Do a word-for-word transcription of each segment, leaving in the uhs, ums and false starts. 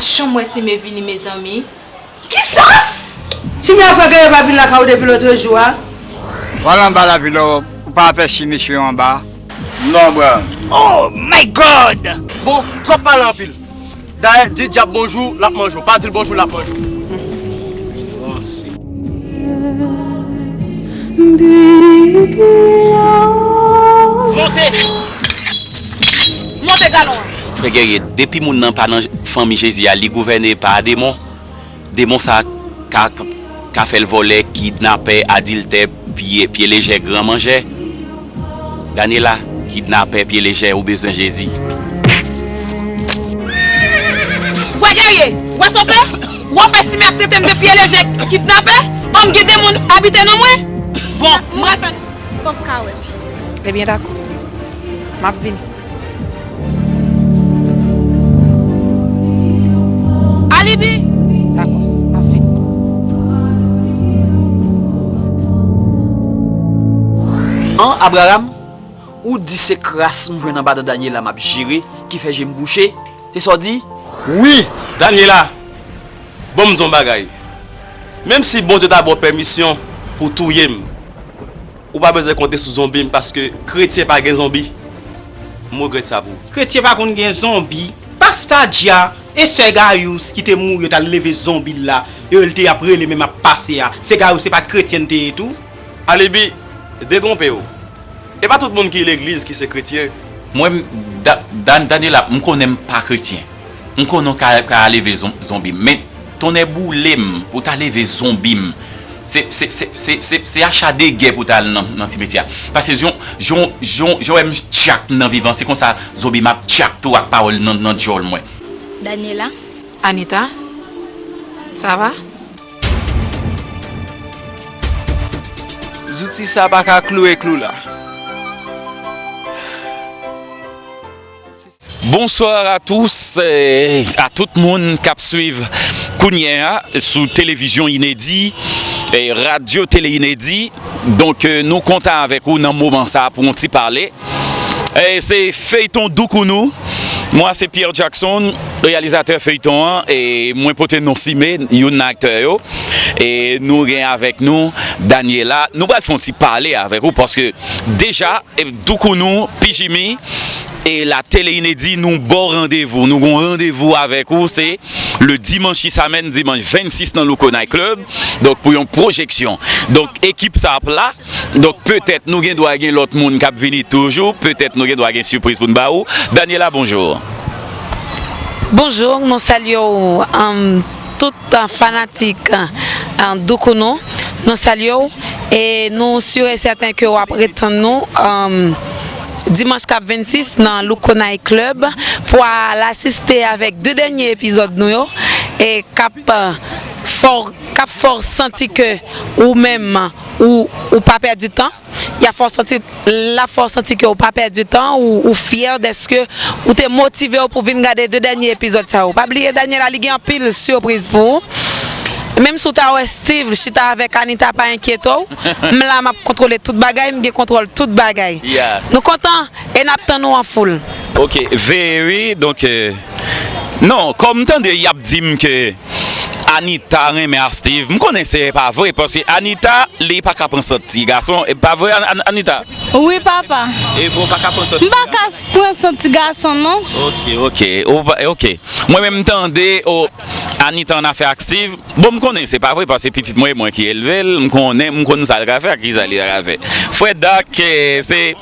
Chanm wè Sime vini, mezanmi. Kisa? Sime a fè gade pa vin lakay ou depi lòtrejou a. Pral anba lavil ou pa fè chinichyon anba. Non, bra. Oh my God! Bon, twòp pale anpil. Dayè, di dyab bonjou, l ap manje w. Pa di l bonjou, l ap manje w. Monte! Monte galon an! Frè Guerrier, depi moun nan pa nan fanmi Jezi a, li gouvène pa demon. Demon sa ka, ka fè l vòlè, kidnapè, adiltè, pye, pye lejè, gran manjè. Daniela, kidnapè, pye lejè, ou bezwen Jezi. Wè Guerrier, wè sa w fè? Wè w fè Sime ap trete m de pye lejè, kidnapè? Kòm gen demonn abite nan mwen? Bon, m pral fè. Kòm ka wè. Ebyen dakò. M ap vini. Alibi! Dakò, m ap vini. An Abraram, ou di se kras m jwenn anba dan Daniela m ap jere ki fè je m bouche? Se sa w di? Wi, Daniela, ban m di w yon bagay. Menm si Bondye ta ba w pèmisyon pou w touye m, ou pa bezwen konte sou zonbi m paske kretyen pa gen zonbi. M regrèt sa pou ou. Kretyen pa konn gen zonbi. Pasta Dja e sè Gayous ki te mouri yo t al leve zonbi l la, e l te ap rele menm ap pase a. Sè Gayous se pa t kretyen l te ye tou? Alibi, detwonpe w. E pa tout moun ki legliz ki se kretyen. Mwen, Da, Da, Daniela, m konnen m pa kretyen. M konnen w ka, ka leve zon, zonbi m. Men, tonnè boule m pou w ta leve zonbi m. Se, se, se, se, se, se acha de gè pou w ta al nan, nan simetyè a. Paske jan, jan, jan, jan w wè m tchak nan vivan, se konsa zonbi m ap tchak tou ak pawòl nan, nan djòl mwen. Daniela? Anita? Ça va? Zouti sa pa ka kloure klou la. Bonsoir à tous, eh, à tout moun k ap swiv kounye a sou televizyon Inedi, eh, radyo Tele Inedi. Donk, eh, nou kontan avèk ou nan moman sa a pou yon ti pale. Eh, se feyton Doukounou. Mwen se Pierre Jackson, reyalizatè feyton an, e mwen pote non Sime, youn nan aktè yo. E nou gen avèk nou Daniela. Nou pral fè yon ti pale avèk ou paske deja, e, Doukounou, Pijimi, e la Tele Inedi, nou ba w randevou. Nou gon randevou avèk ou, se le dimanche qui s'amène, dimanch vennsis nan Louko Night Club. Donk, pou yon pwojeksyon. Donk, ekip sa ap la. Donk, petèt nou gen dwa gen lòt moun k ap vini toujou. Petèt nou gen dwa gen sipriz pou n ba ou. Daniela, bonjou. Bonjou, nou salye w, um, tout, uh, fanatik, uh, Doukounou. Nou salye w e nou si e sèten ke w ap ret tann nou, um, dimanch k ap vennsis nan Louko Night Club pou al asiste avèk de dènye epizòd nou yo e k ap, uh, fè w, k ap fè w santi ke ou menm ou, ou pa pèdi tan. Y ap fè w santi, l ap fè w santi ke w pa pèdi tan, ou, ou fyè dèske ou te motive w pou vin gade de dènye epizòd sa yo. Pa bliye, Daniela, li gen anpil sipriz pou ou. Menm si w ta wè Steve chita avèk Anita, pa enkyete w. M la, m ap kontwole tout bagay, m gen kontwòl tout bagay. Nou kontan e n ap tann ou an foul. Ok, veye wi, donk, euh, non, kòm m tande y ap di m ke Anita renmen a Steve. M konnen se pa vre, paske Anita, li pa ka pran sant ti gason. E pa vre, An-, An-, Anita? Wi, papa. E vre, w pa ka pran sant ti gason? M pa ka pran sant ti gason, non. Ok, ok. Ou pa, ok. Mwen menm, m tande, o, Anita annafè ak Steve. Bon, m konnen se pa vre, paske pitit mwen, e mwen ki elve l. M konnen, m konn sa l ka fè, ak kisa li ka fè. Frè Dak, eh, se,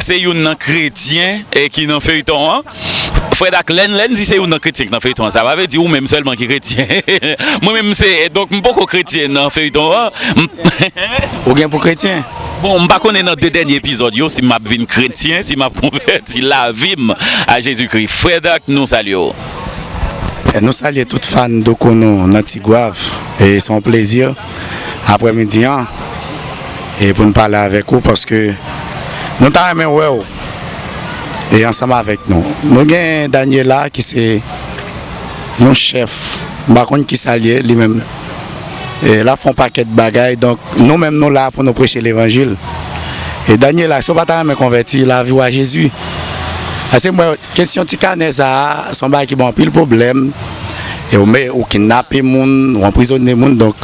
se youn nan kretyen, eh, ki nan feyton an. Frè Dak, lè n, lè n di se youn nan kretyen k nan feyton an, sa pa vle di ou menm sèlman ki kretyen. Mwen menm se, donk m poko kretyen nan feyton an. M- Ou gen pou kretyen? Bon, m pa konnen nan de dènye epizòd yo si m ap vin kretyen, si m ap konvèti lavi m a Jezikri. Frè Dak, nou salye w. Nou salye tout fan Doukounou nan Tigwav. E se yon plezi aprèmidi an e pou n pale avèk ou paske nou ta renmen wè w e ansanm avèk nou. Nou gen Daniela ki se yon chèf, m pa konn kisa l ye li menm. E l ap fè yon pakèt bagay, donk nou menm nou la pou nou preche levanjil. E Daniela, si w pa ta renmen konvèti, lavi w a Jezi. Paske m wè kesyon ti kanè sa a, se yon bagay ki ban anpil pwoblèm. E ou, men, ou kidnape moun, ou anprizone moun, donk,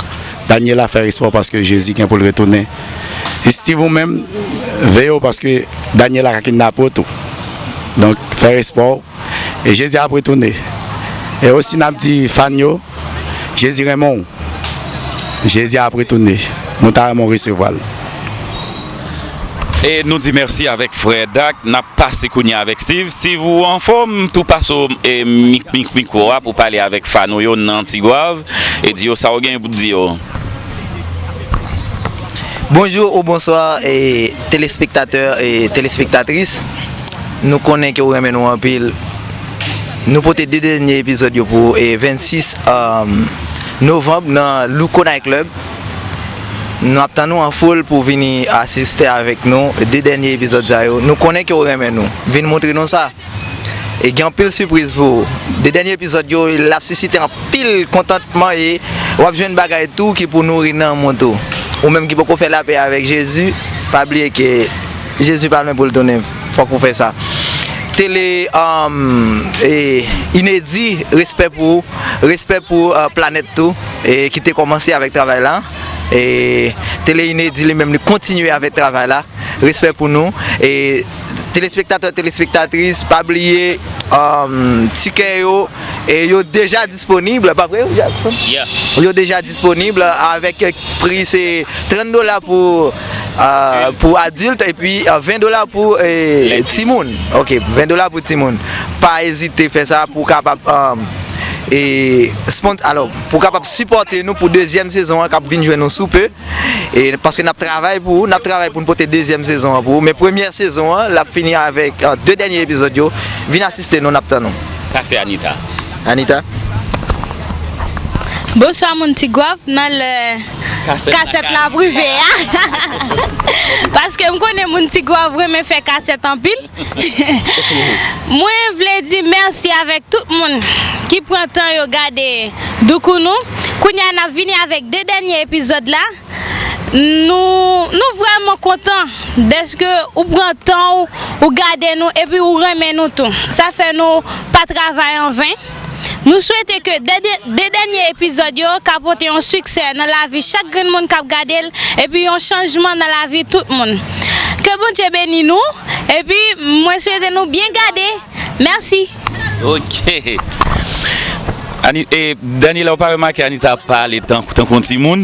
Daniela, fè espò paske Jezi gen pou l retounen. Steve, ou menm, veye w paske Daniela ka kidnape w tou. Donk, fè espò, e Jezi ap retounen. E osi, n ap di fan yo, Jezi renmen w. Jezi ap retounen. Nou ta renmen w resevwa l. E nou di mèsi avèk frè Dak. N ap pase kounye a avèk Steve. Steve, ou anfòm? Tou pase w, e, mik-, mik-, mikwo a pou pale avèk fan ou yo nan Tigwav e di yo sa w gen pou di yo. Bonjou ou bonswa, e, telespektatè e telespektatris. Nou konnen ke w renmen nou anpil. Nou pote de dènye epizòd yo pou, e, vennsis, um, novanm nan Louko Night Club. Nou ap tann ou an foul pou w vini asiste avèk nou de dènye epizòd sa yo. Nou konnen ke w renmen nou. Vin montre nou sa. E gen anpil sipriz pou ou. De dènye epizòd yo, l ap sisite anpil kontantman e w ap jwenn bagay tou ki pou nouri nanm ou tou. Ou menm ki poko fè lapè avèk Jezi, pa bliye ke Jezi pa lwen pou l tounen. Fòk ou fè sa. Tele, um, e, Inedi, respè pou ou, respè pou, uh, Planèt tou, e, ki te kòmanse avèk travay la. E, Tele Inedi li menm, li kontinye avèk travay la. Respè pou nou. E, telespektatè, telespektatris, pa bliye, um, tikè yo, e, yo deja disponib, pa vre, Jackson? Yeah. Yo deja disponib avèk pri se trant dola pou, uh, pou adilt epi, uh, ven dola pou, e, timoun. Ok, ven dola pou timoun. Pa ezite fè sa pou w kapab, um, e, spons-, alò, pou w kapab sipòte nou pou dezyèm sezon an k ap vin jwenn nou sou pe. E paske n ap travay pou ou, n ap travay pou n pote dezyèm sezon an pou ou. Men premyè sezon an, l ap fini avèk, ah, de dènye epizòd yo. Vin asiste nou, n ap tann ou. Pase Anita. Anita. Bonswa moun Tigwav, nan lè kasèt la ap rive a. Paske m konnen moun Tigwav renmen fè kasèt anpil. Mwen vle di mèsi avèk tout moun ki pran tan yo gade Doukounou. Kounye a n ap vini avèk de dènye epizòd la. Nou, nou vrèman kontan dèske ou pran tan ou, ou gade nou epi ou renmen nou tou. Sa fè nou pa travay anven. Nou swete ke de, de, de dènye epizòd yo ka pote yon siksè nan lavi chak grenn moun k ap gade l epi yon chanjman nan lavi tout moun. Ke Bondye beni nou epi mwen swete nou byen gade. Mèsi. Ok. Ani-, e, Daniela, ou pa remake Anita ap pale tan, tankou yon timoun?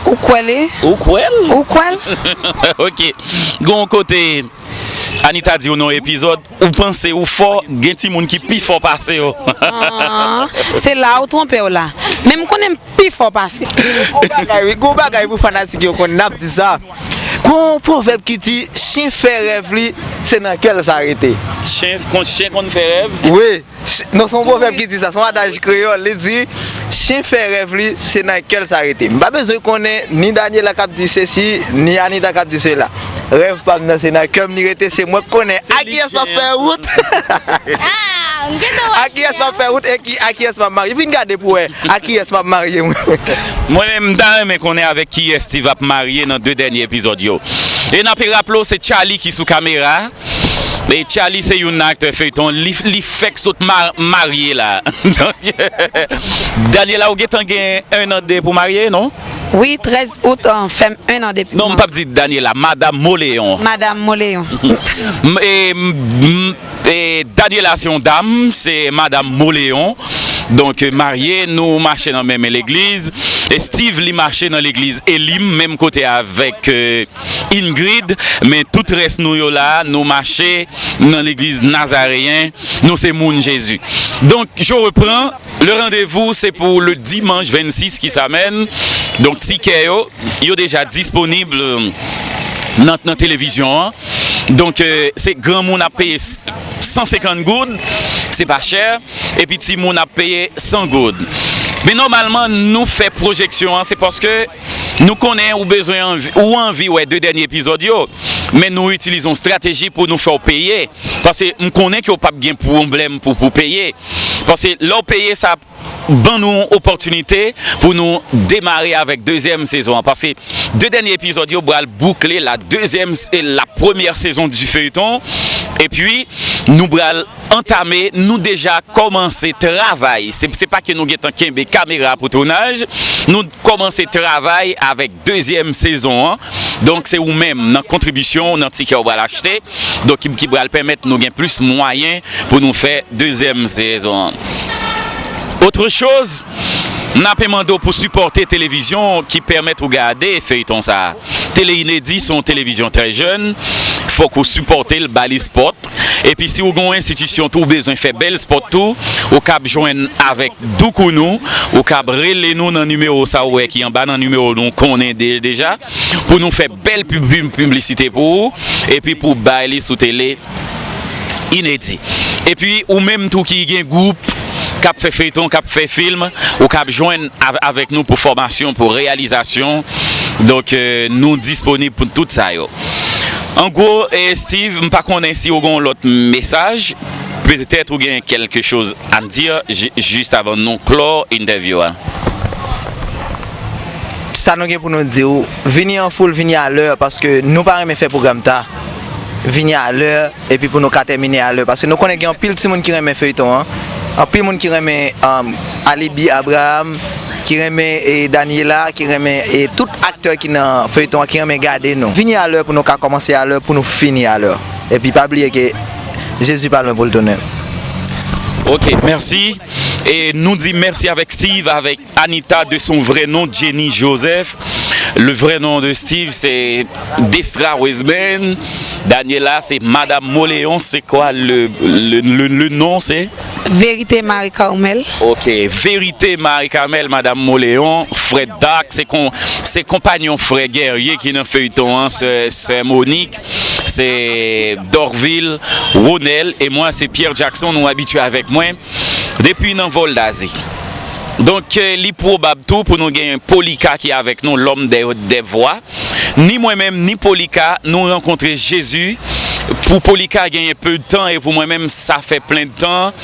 Ou kwè li? Ou kwè l? Ou kwè l? Ok. Gon kote Anita di w nan epizòd, ou panse ou fò, gen timoun ki pi fò pase w. Ah, se la ou twonpe w la. Men m konnen m pi fò pase. Gon bagay, wi, gon bagay pou fanatik yo konn, n ap di sa. Gon pwovèb ki di, chen fè rèv li, se nan kè l sa rete. Chen, kon, chen konn fè rèv? Wi. Ch-, non, se yon pwovèb ki di sa, se yon adaj kreyòl, li di, chen fè rèv li, se nan kè l sa rete. M pa bezwen konnen ni Daniela k ap di sesi, ni Anita k ap di sela. Rèv pa m nan, se nan kè m li rete, se mwen k konnen a kiyès m ap fè wout. Ah, m gentan wè. A kiyès m ap fè wout e ki, a kiyès m ap marye. Vin gade pou wè a kiyès m ap marye, mwen. Mwen menm, m ta renmen konnen avèk kiyès Steve ap marye nan de dènye epizòd yo. E n ape raple w, se Charlie ki sou kamera. E Charlie se youn nan aktè feyton, li, li fèk sot ma-, marye la. Donk, Daniela, ou gentan gen en an de pou marye, non? Wi, trèz out, an, fè m en an depi. Non, m p ap di Daniela, Madam Moleon. Madam Moleon. M, e, m, m, e, Daniela se yon dam, se Madam Moleon. Donk, marye, nou mache nan menm legliz. E Steve, li mache nan legliz Elim, menm kote avèk, e, Ingrid, men tout rès nou yo la, nou mache nan legliz Nazareyen, nou se moun Jezi. Donk, je reprends, le rendez-vous, c'est pour le dimanche vingt-six qui s'amène. Donk, tikè yo, yo deja disponib, euh, nan, nan televizyon an. Donk, euh, se granmoun ap peye s-, san senkant goud, se pa chè, epi timoun ap peye san goud. Men nòmalman, nou fè pwojeksyon an, se paske nou konnen ou bezwen anvi, ou anvi wè de dènye epizòd yo, men nou itilize yon estrateji pou nou fè w peye. Paske m konnen ke w p ap gen pwoblèm pou, pou peye. Paske lè w peye, sa ap ban nou opòtinite pou nou demare avèk dezyèm sezon an. Paske de dènye epizòd yo pral boukle la deuxième, la première saison du feuilleton. Epi, nou pral antame, nou deja kòmanse travay. Se, se pa ke nou gentan kenbe kamera pou tounaj. Nou kòmanse travay avèk dezyèm sezon an. Donk, se ou menm, nan kontribisyon, nan tikè w pral achte. Donk, ki, ki pral pèmèt nou gen plis mwayen pou nou fè dezyèm sezon an. Otre choz, n ape mande w pou sipòte televizyon ki pèmèt ou gade feyton sa a. Tele Inedi se yon televizyon trè jèn. Fòk ou sipòte l, ba li spòt. Epi si ou gen yon enstitisyon tou, ou bezwen fè bèl spòt tou, ou kab jwenn avèk Doukounou, ou kab rele nou nan nimewo sa ou wè ki anba nan nimewo nou konnen de-, deja, pou nou fè bèl pib-, pib-, piblisite pou ou, epi pou bay li sou tele Inedi. Epi ou menm tou ki gen gwoup k ap fè feyton, k ap fè fim, ou kab jwenn av-, avèk nou pou fòmasyon, pou reyalizasyon. Donk, euh, nou disponib pou tout sa yo. An gwo, eh, Steve, m pa konnen si ou gen yon lòt mesaj. Petèt ou gen quelque chose à dire ju-, juste avant nou klò entèvyou a. Sa nou gen pou nou di w, vini an foul, vini alè, paske nou pa renmen fè pwogram ta. Vini alè, epi pou nou ka tèmine alè. Paske nou konnen gen anpil timoun ki renmen feyton an. Anpil moun ki renmen, um, Alibi Abraham, ki renmen, eh, Daniela, ki renmen, eh, tout aktè ki nan feyton an, ki renmen gade nou. Vini alè pou nou ka kòmanse alè, pou nou fini alè. Epi pa bliye ke Jezi pa lwen pou l tounen. Ok, mèsi. E nou di mèsi avèk Steve, avèk Anita de son vrai nom, Jenny Joseph. Le vrai nom de Steve, c'est Destra Wesben. Daniela, c'est Madame Moléon. C'est quoi le, le, le, le nom, c'est? Vérité Marie Carmel. Ok, Vérité Marie Carmel, Madame Moléon, frè Dak, se kon, se konpanyon frè Guerrier ki nan feyton an, sè, sè Monique, se Dorville, Ronel, e mwen se Pierre Jackson, nou abitye avèk mwen depi nan Vòldazi. Donk, eh, li pwobab tou pou nou gen Polika ki avèk nou, l'homme des, des voix. Ni mwen menm, ni Polika, nou rankontre Jezi. Pou Polika, genyen peu de temps, e pou mwen menm, sa fè plen de tan.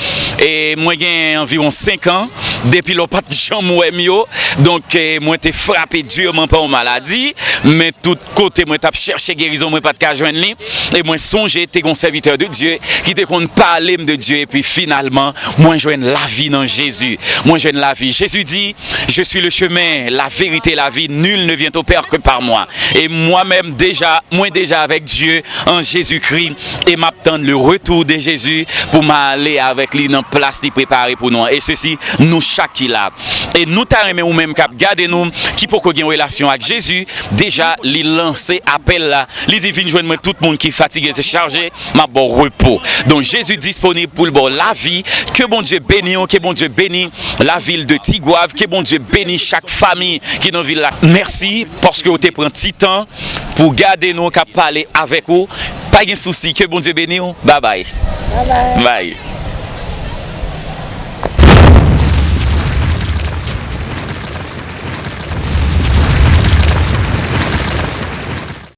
E mwen gen anviwon senk an depi lè w pa t janm wè m yo. Donk, eh, mwen te frape durement pa yon maladi, men tout kote mwen t ap chèche gerizon, mwen pa t ka jwenn li. E mwen sonje te gen yon sèvitè de Dye ki te konn pale m de Dye, epi finalman, mwen jwenn lavi nan Jezi. Mwen jwenn lavi. Jezi di, Je suis le chemin, la vérité, la vie. Nul ne vient au Père que par moi. E mwen menm, deja, mwen deja avèk Dye an Jezikri, e m ap tann le retour de Jésus pou m ale avèk li nan plas li prepare pou nou an. E sesi, nou chak ki la. E nou ta renmen ou menm k ap gade nou, ki poko gen relasyon ak Jezi, deja li lanse apèl la. Li di, vin jwenn mwen tout moun ki fatige, se chaje, m ap ba w repo. Donk, Jezi disponib pou l ba w lavi. Ke Bondye beni w, ke Bondye beni lavil de Tigwav, ke Bondye beni chak fanmi ki nan vil la. Mèsi paske w te pran ti tan pou gade nou k ap pale avèk ou. Pa gen sousi, ke Bondye beni w. Babay. Babay. Bay.